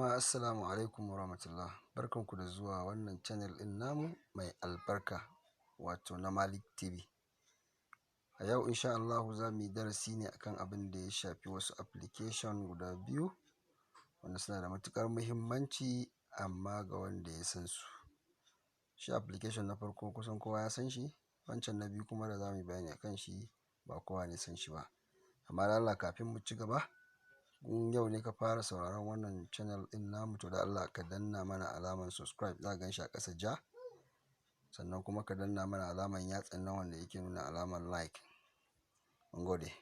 Jama'a, assalamu alaikum warahmatullah. Barkanku da zuwa wannan channel ɗin namu mai albarka, wato na Malik TV. A yau insha Allahu za mu yi darasi ne akan abin da ya shafi wasu application guda biyu wanda suna da matuƙar muhimmanci, amma ga wanda ya san su. Shi application na farko kusan kowa ya san shi, wancan na biyu kuma da za mu yi bayani akan shi ba kowa ne ya san shi ba. Amma don Allah kafin mu ci gaba, in yau ne ka fara sauraron wannan channel ɗin namu, to da Allah ka danna mana alamar subscribe, za ka gan shi a ƙasa ja, sannan kuma ka danna mana alamar yatsan nan wanda yake nuna alamar like. Mun gode.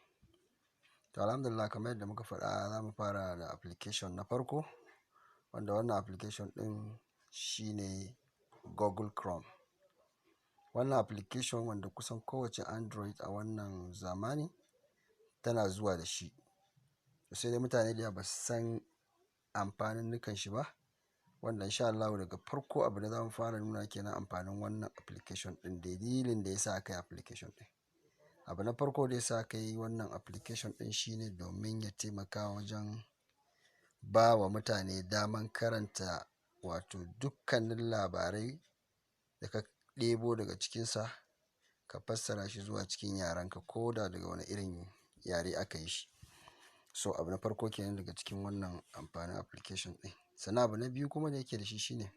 To, alhamdulillah, kamar yadda muka faɗa, za mu fara da application na farko, wanda wannan application ɗin shine Google Chrome. Wannan application wanda kusan kowace Android a wannan zamani tana zuwa da shi. Sai dai mutane da yawa ba su san amfaninnukan shi ba, wanda insha Allahu daga farko abu da za mu fara nuna kenan amfanin wannan application ɗin, dalilin da ya sa aka yi application ɗin. Abu na farko da ya sa aka yi wannan application ɗin shine domin ya taimaka wajen ba wa mutane daman karanta wato dukkanin labarai da ka ɗebo daga cikinsa, ka fassara shi zuwa cikin yarenka, ko da daga wane irin yare aka yi shi. So abu na farko kenan daga cikin wannan amfanin application ɗin. Sannan abu na biyu kuma da yake da shi shine,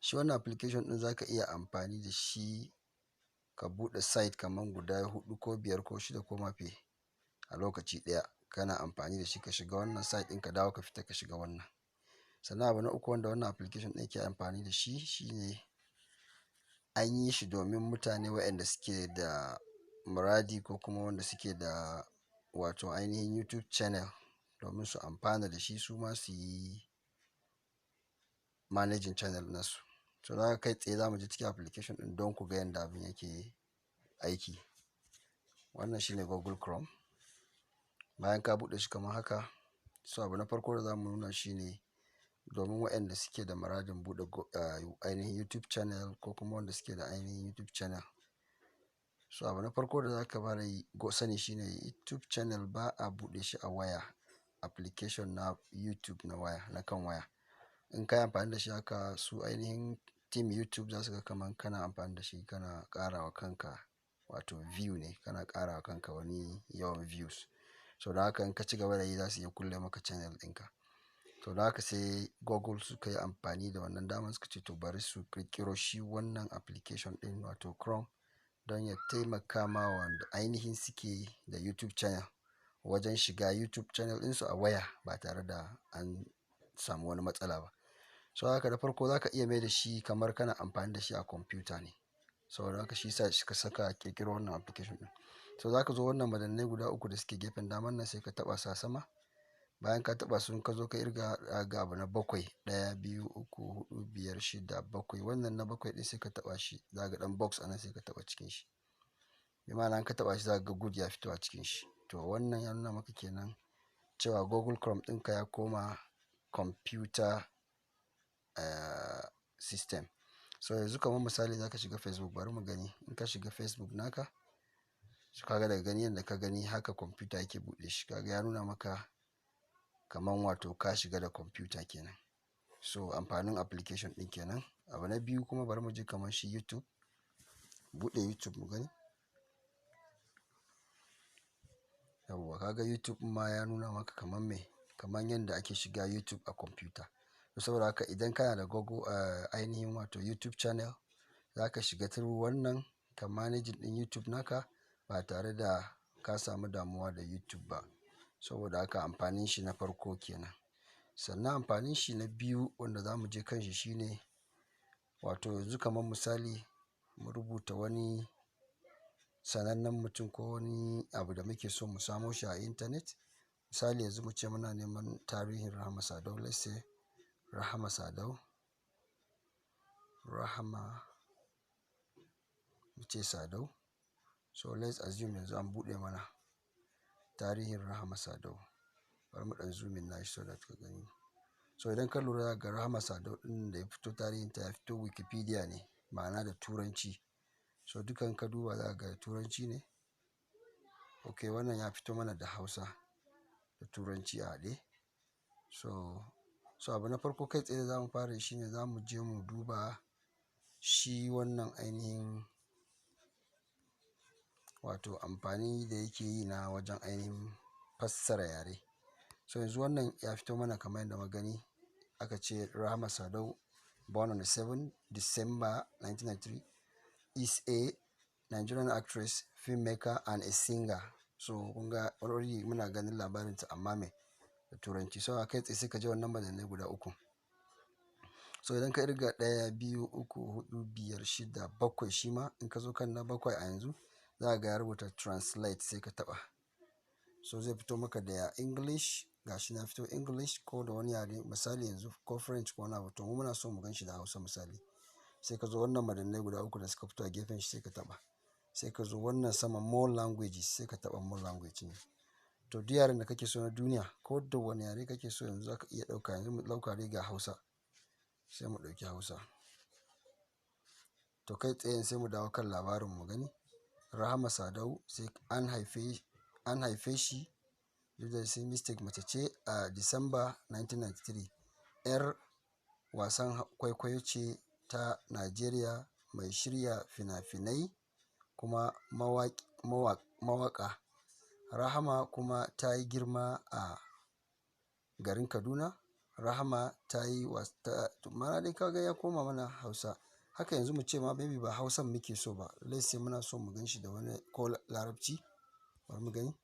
shi wannan application ɗin za ka iya amfani da shi ka buɗe site kamar guda huɗu ko biyar ko shida ko ma fiye a lokaci ɗaya. Kana amfani da shi ka shiga wannan site ɗin, ka dawo, ka fita, ka shiga wannan. Sannan abu na uku wanda wannan application ɗin yake amfani da shi shine an yi shi domin mutane waɗanda suke da muradi ko kuma wanda suke da wato ainihin YouTube channel, domin su amfana da shi, su ma su yi managing channel nasu. So don haka kai tsaye za mu je cikin application ɗin don ku ga yanda abin yake aiki. Wannan shine Google Chrome. Bayan ka buɗe shi kamar haka, so abu na farko da za mu nuna shine domin waɗanda suke da muradin buɗe ainihin YouTube channel ko kuma wanda suke da ainihin YouTube channel. So abu na farko da za ka fara yi sani shine YouTube channel ba a buɗe shi a waya, application na YouTube na waya, na kan waya. In ka yi amfani da shi haka, su ainihin team YouTube za su ga kaman kana amfani da shi kana ƙara wa kanka wato view ne, kana ƙara wa kanka wani yawan views. So don haka in ka ci gaba da yi, za su iya kulle maka channel ɗinka. To don haka sai Google suka yi amfani da wannan damar, suka ce to bari su ƙirƙiro shi wannan application ɗin, wato Chrome, don ya taimaka ma wanda ainihin suke da YouTube channel wajen shiga YouTube channel ɗinsu a waya ba tare da an samu wani matsala ba. So haka da farko za ka iya mai da shi kamar kana amfani da shi a kwamfuta ne. Saboda haka shi sa suka saka ƙirƙiro wannan application ɗin. So za ka zo wannan madannai guda uku da suke gefen daman nan, sai ka taɓa su a sama. Bayan ka taɓa su, in ka zo ka ƙirga, za ga abu na bakwai: ɗaya, biyu, uku, huɗu, biyar, shida, bakwai. Wannan na bakwai ɗin sai ka taɓa shi, za ka ga ɗan box a nan, sai ka taɓa cikin shi. Bi ma'ana in ka taɓa shi, za ka ga good ya fito a cikin shi. To wannan ya nuna maka kenan cewa Google Chrome ɗinka ya koma computer system. So yanzu kamar misali za ka shiga Facebook, bari mu gani. In ka shiga Facebook naka, so ka ga daga gani yanda ka gani haka kwamfuta yake buɗe shi. Ka ga ya nuna maka kaman wato ka shiga da kwamfuta kenan. So amfanin application ɗin kenan. Abu na biyu kuma, bari mu je kamar shi YouTube. Buɗe YouTube mu gani. Yauwa, ka ga YouTube ma ya nuna maka kaman me? Kaman yanda ake shiga YouTube a kwamfuta. Saboda haka idan kana da Google ainihin wato YouTube channel, za ka shiga through wannan ka managing ɗin YouTube naka ba tare da ka samu damuwa da YouTube ba. Saboda haka amfanin shi na farko kenan. Sannan amfanin shi na biyu wanda za mu je kan shi shine, wato yanzu kamar misali mu rubuta wani sanannen mutum ko wani abu da muke so mu samo shi a intanet. Misali yanzu muce muna neman tarihin Rahama Sadau. Let's say Rahama Sadau. Rahama, muce Sadau. So let's assume yanzu an buɗe mana tarihin Rahama Sadau. Bari mu ɗan zoom in nashi so that ka gani. So idan ka lura, za ka ga Rahama Sadau ɗin da ya fito, tarihinta ya fito Wikipedia ne, ma'ana da Turanci. So dukan ka duba, za ka ga da Turanci ne. Ok, wannan ya fito mana da Hausa da Turanci a haɗe. So So abu na farko kai tsaye da za mu fara yi shine za mu je mu duba shi wannan ainihin wato amfani da yake yi na wajen ainihin fassara yare. So yanzu wannan ya fito mana kamar yadda muka gani, aka ce Rahama Sadau, born on the 7 December 1993, is a Nigerian actress, filmmaker and a singer. So kun ga already muna ganin labarinta, amma me da Turanci. So a kai tsaye sai ka je wannan madannai guda uku. So idan ka ƙirga ɗaya, biyu, uku, huɗu, biyar, shida, bakwai, shi ma in ka zo kan na bakwai a yanzu, za ka ga ya rubuta "translate", sai ka taɓa. So zai fito maka da English, gashi na fito English ko da wani yare, misali yanzu ko French ko wani abu. To mu muna so mu gan shi da Hausa misali. Sai ka zo wannan madannai guda uku da suka fito a gefen shi, sai ka taɓa. Sai ka zo wannan sama, "more languages", sai ka taɓa "more language" ne. To duk yaren da kake so na duniya, ko da wane yare kake so yanzu za ka iya ɗauka. Yanzu mu ɗauka dai ga Hausa. Sai mu ɗauki Hausa. To kai tsaye sai mu dawo kan labarin mu gani. Rahama Sadau, sai an haife shi, duk da sai mistake, mace ce, a Disamba 1993. 'Yar wasan kwaikwayo ce ta Najeriya, mai shirya fina-finai kuma mawaƙa. Rahama kuma ta yi girma a garin Kaduna. Rahama ta yi wasa, ma'ana dai ka ga ya koma mana Hausa. Haka yanzu mu ce ma maybe ba Hausan muke so ba. Let's say muna so mu gan shi da wani ko Larabci. Bari mu gani.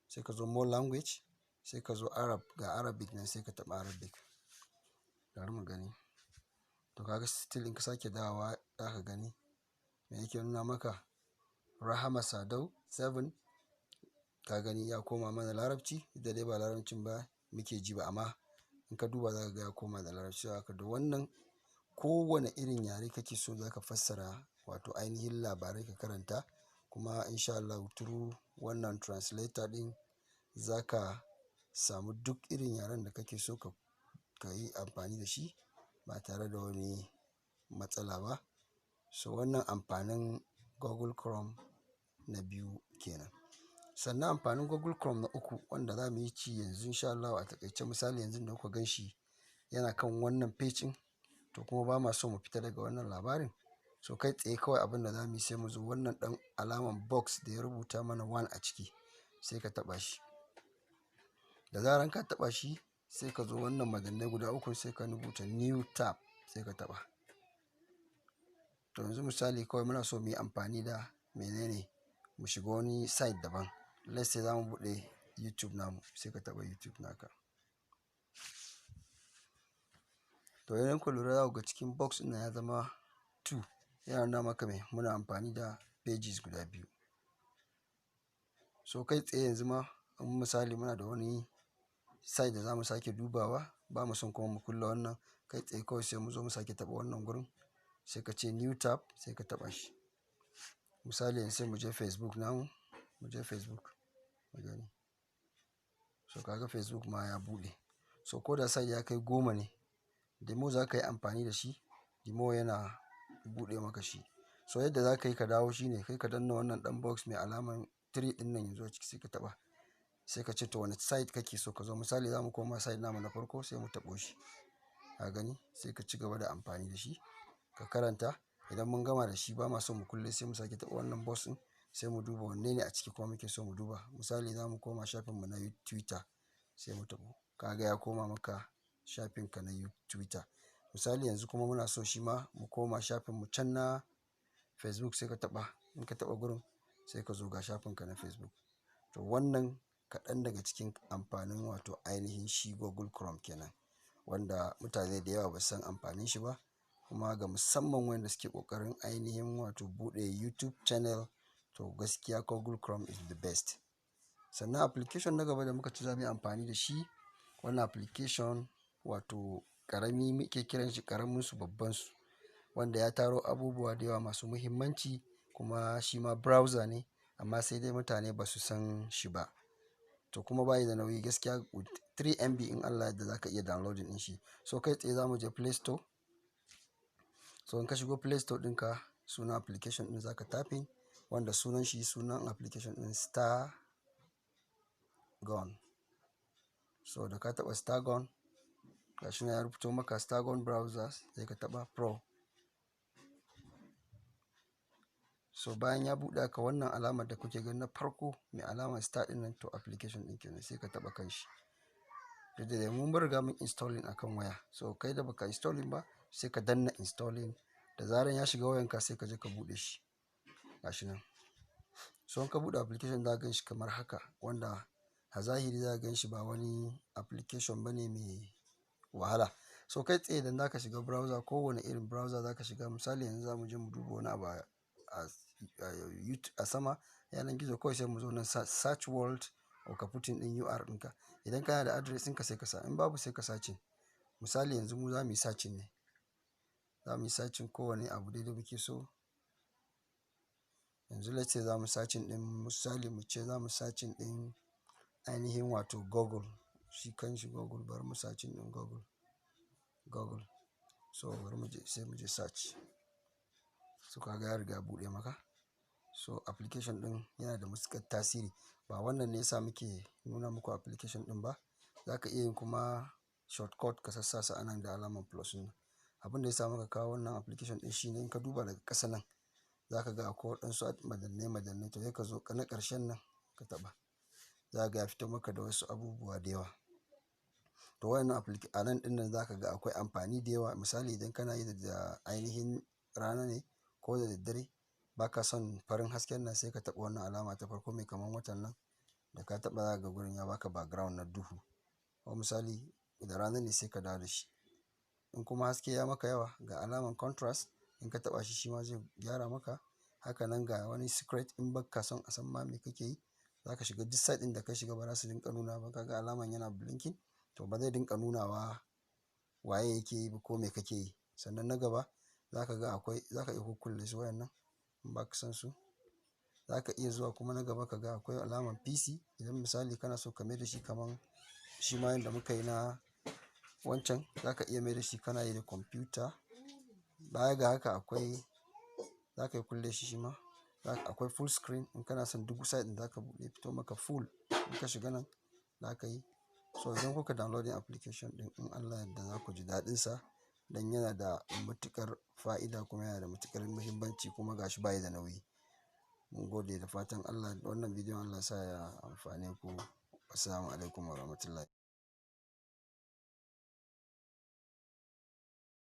Sai ka zo "more language", sai ka zo Arab, ga Arabic nan, sai ka taɓa Arabic. Bari mu gani. To kaga still in ka sake dawowa za ka gani me yake nuna maka. Rahama Sadau 7, ka gani ya koma mana Larabci, duk da dai ba Larabcin ba muke ji ba, amma in ka duba za ka ga ya koma da Larabci. Haka da wannan kowane irin yare kake so za ka fassara wato ainihin labarai ka karanta. Kuma in sha Allah through wannan translator ɗin za ka samu duk irin yaren da kake so ka yi amfani da shi ba tare da wani matsala ba. So wannan amfanin Google Chrome na biyu kenan. Sannan amfanin Google Chrome na uku wanda za mu yi ci yanzu in sha Allah a taƙaice, misali yanzu da kuka gan shi yana kan wannan page ɗin, to kuma ba ma so mu fita daga wannan labarin. So kai tsaye kawai abin da za mu yi, sai mu zo wannan ɗan alaman box da ya rubuta mana one a ciki, sai ka taɓa shi. Da zaran ka taɓa shi, sai ka zo wannan madannai guda uku, sai ka rubuta "new tab", sai ka taɓa. To yanzu misali kawai muna so mu yi amfani da menene, mu shiga wani site daban. Let's say za mu buɗe YouTube namu, sai ka taɓa YouTube naka. To idan kun lura, za ku ga cikin box ɗin ya zama two, yana nuna maka me muna amfani da pages guda biyu. So kai tsaye yanzu ma in misali muna da wani site da za mu sake dubawa, ba mu son kuma mu kulle wannan, kai tsaye kawai sai mu zo mu sake taɓa wannan gurin, sai ka ce "new tab", sai ka taɓa shi. Misali yanzu sai mu je Facebook namu, mu je Facebook mu gani. So ka ga Facebook ma ya buɗe. So ko da site ya kai 10 ne, the more za ka yi amfani da shi, the more yana buɗe maka shi. So yadda za ka yi ka dawo shine kai ka danna wannan ɗan box mai alamar three ɗin nan yanzu a ciki, sai ka taɓa. Sai ka ce to wane site kake so ka zo. Misali za mu koma site namu na farko, sai mu taɓo shi. Ka gani, sai ka ci gaba da amfani da shi ka karanta. Idan mun gama da shi, ba ma so mu kulle, sai mu sake taɓa wannan box ɗin, sai mu duba wanne ne a ciki kuma muke so mu duba. Misali za mu koma shafin mu na Twitter, sai mu taɓo. Ka ga ya koma maka shafin ka na Twitter. Misali yanzu kuma muna so shi ma mu koma shafin mu can na Facebook, sai ka taɓa. In ka taɓa gurin, sai ka zo ga shafin ka na Facebook. To wannan kaɗan daga cikin amfanin wato ainihin shi Google Chrome kenan, wanda mutane da yawa ba su san amfanin shi ba. Kuma ga musamman wayanda suke ƙoƙarin ainihin wato buɗe YouTube channel, to gaskiya Google Chrome is the best. Sannan application na gaba da muka ce za mu yi amfani da shi, wannan application wato ƙarami muke kiranshi, ƙaramin su babban su, wanda ya taro abubuwa da yawa masu muhimmanci, kuma shi ma browser ne, amma sai dai mutane ba su san shi ba. To kuma bayi da nauyi gaskiya, with 3 MB in Allah ya yadda za ka iya downloading ɗin shi. So kai tsaye za mu je Play Store. So in ka shigo Play Store ɗinka, sunan application ɗin za ka typing, wanda sunan shi, sunan application ɗin Star Gun. So da ka taɓa Star Gun, Gashi nan ya rubuto maka Stagon Browser, sai ka taɓa Pro. So bayan ya buɗe haka, wannan alamar da kuke gani na farko mai alamar star ɗin nan, to application ɗin kenan, sai ka taɓa kan shi. Duk da dai mun riga mun installing akan waya. So kai da baka installing ba, sai ka danna installing. Da zaran ya shiga wayanka, sai ka je ka buɗe shi. Gashi nan. So in ka buɗe application, za ka gan shi kamar haka, wanda a zahiri za ka gan shi ba wani application bane mai wahala. So kai tsaye idan zaka shiga browser, kowane irin browser za ka shiga, misali yanzu za mu je mu duba wani abu a sama yanar gizo, kawai sai mu zo nan search world ko ka putting ɗin URL ɗinka. Idan kana da address ɗinka sai ka sa, in babu sai ka searching. Misali yanzu mu za mu yi searching ne. Za mu yi searching kowane abu dai da muke so. Yanzu let's say za mu searching ɗin, misali mu ce za mu searching ɗin ainihin wato Google. Shi kanshi Google, bari mu searching ɗin Google. Google. So bari mu je, sai mu je search. So ka ga ya riga ya buɗe maka. So application ɗin yana da matuƙar tasiri. Ba wannan ne yasa muke nuna muku application ɗin ba. Za ka iya yin kuma shortcut ka sassa su a nan da alamar plus ɗin nan. Abin da ya sa muka kawo wannan application ɗin shine in ka duba daga ƙasa nan, za ka ga akwai waɗansu madannai madannai, to sai ka zo na ƙarshen nan ka taɓa. Za ka ga ya fito maka da wasu abubuwa da yawa. To wayannan a nan ɗin nan za ka ga akwai amfani da yawa. Misali idan kana yi da ainihin rana ne ko da daddare, ba ka son farin hasken nan, sai ka taɓa wannan alama ta farko mai kamar watan nan. Da ka taɓa, za ka ga gurin ya baka background na duhu. Ko misali da rana ne, sai ka dawo da shi. In kuma haske ya maka yawa, ga alamar contrast, in ka taɓa shi, shi ma zai gyara maka. Haka nan ga wani secret, in ba ka son a san ma me kake yi, za ka shiga duk site ɗin da ka shiga ba za su dinga nuna ba. Ka ga alamar yana blinking, to ba zai dinga nunawa waye yake yi ba ko me kake yi. Sannan na gaba za ka ga akwai, za ka iya kukkulle su wayannan in ba ka son su. Za ka iya zuwa kuma na gaba ka ga akwai alamar PC. Idan misali kana so ka mai da shi kaman shi ma yanda muka yi na wancan, za ka iya mai da shi kana yi da kwamfuta. Baya ga haka akwai, za ka iya kulle shi shi ma. Akwai full screen, in kana son duk site ɗin da zaka buɗe ya fito maka full, in ka shiga nan za ka yi. So idan kuka downloading application ɗin, in Allah ya yadda za ku ji daɗinsa. Don yana da matuƙar fa'ida kuma yana da matuƙar muhimmanci, kuma ga shi bayi da nauyi. Mun gode, da fatan Allah wannan bidiyon Allah ya sa ya amfane ku. Assalamu alaikum warahmatullahi.